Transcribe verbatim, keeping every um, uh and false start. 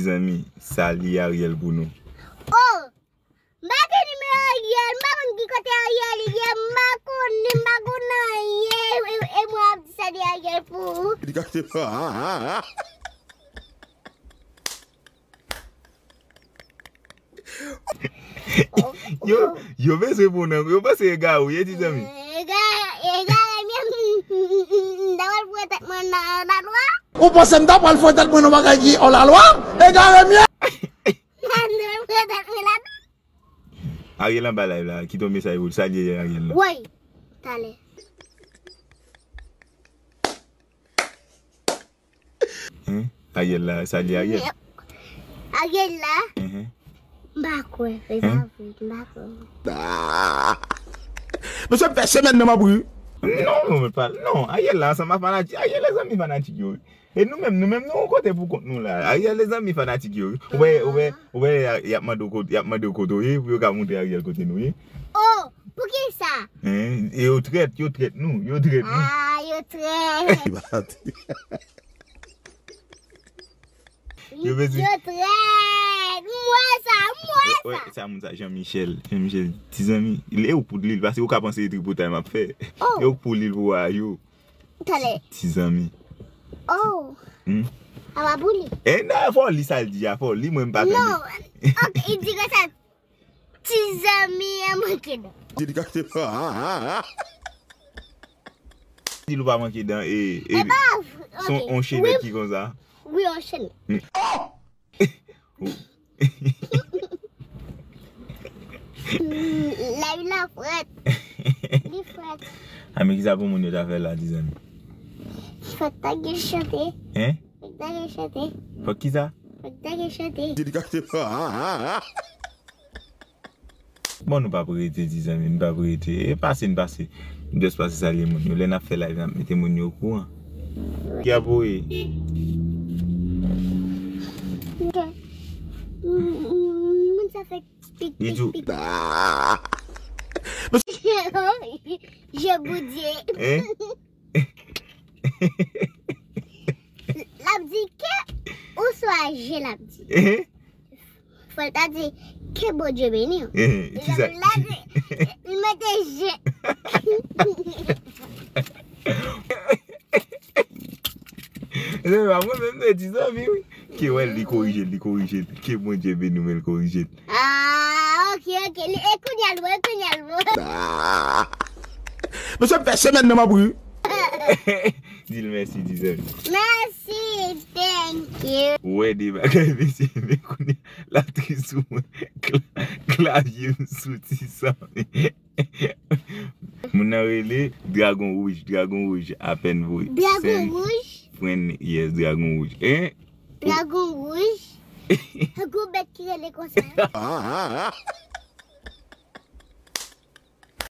Zanmi, salye Ariel pou nou. Oh! M pa gen nimewo Ariel, m pa konn ki kote Ariel ye, m pa konnen, m pa konn anyen, e, e, e mwen ap di salye Ariel pou ou. Li kache. Yo, yo bezwen pou nan, yo panse egare w ye, ti zanmi. Egare, egare, m, m, m, m, m ta pral foure tèt mwen nan lalwa. Ou panse m ta pral foure tèt mwen nan bagay ki hors la loi? Egare m ye. M ta pral foure tèt mwen ladan. Ariel anba live la, kite yon mesaj pou l, salye Ariel la. Woy, talè. Hein? Ariel la, salye Ariel. Ariel la? Mhm. M pa kwè, se pa vre, m pa kwè. Ah! Mesye, m fè semèn nan m ap ri. Non, non, men pa, non, Ariel la ansanm ak fanatik, Ariel e zanmi fanatik yo. E nou menm, nou menm, nou yon kote pou kont nou la. Ariel e zanmi fanatik yo. Ou wè, ou wè, ou wè, y ap mande w kote, y ap mande w kote w ye, pou yo ka montre Ariel kote nou ye. Oh, poukisa? Hein? E yo trèt, yo trèt nou, yo trèt nou. Ah, yo trèt. Yo bezwen. Yo trèt. M wè sa, m wè sa. Wè, sa moun sa, Jean Michel. Jean Michel, ti zanmi, e ou k pou li, paske ou ka panse e tripotay m ap fè. Oh. E ou k pou li pou a yo. Talè. Ti zanmi. Oh. Hmm? A pa pou li. E nan fò li sa l di a, fò li, mwen m pa tande. Non. Ok, li di konsa. Ti zanmi an manke dan. Di li kache. Di l ou pa manke dan, e, e, e pa, se yon, ok, yon chenèt ki konsa. Wi, yon chenèt. Hmm. Oh! Lavi la frèt. Li frèt. A, men kisa pou moun yo ta fè la, ti zanmi? Fòk ta gen chante. Hein? Fòk ta gen chante. Fòk kisa? Fòk ta gen chante. Di li kache. Bon, nou p ap rete, ti zanmi, nou p ap rete. E pase, n pase. N just pase salye moun yo. Lè n ap fè live, n ap mete moun yo okouran. Ki ap voye? Ok. Moun sa fè pik, pik, pik. Je Bondye. Hein? L ap di ke oswa je l ap di. Hein? Fò l ta di, ke Bondye beni w. Eh, kisa? L ap di, l mete je. Se pa mwen menm, se ti zanmi, wi. Ke wè l, li korije l, li korije l. Ke Bondye beni w, men l korije l. Ah, ok, ok. Li, e kounye a l bon, e kounye a l bon. Ah. Mesye, m fè semèn nan m ap ri. Di l mèsi, ti zanmi. Mèsi, thank you. Ou wè de bagay, mesye, men kounye a, l ap tris sou mwen. Kla-, klavye m sou ti zanmi. Moun nan rele Dragon Wouj, Dragon Wouj, apèn voye. Dragon Wouj? Friend, yes, Dragon Wouj. Hein? Dragon Wouj? Gwo bèt ki rele konsa.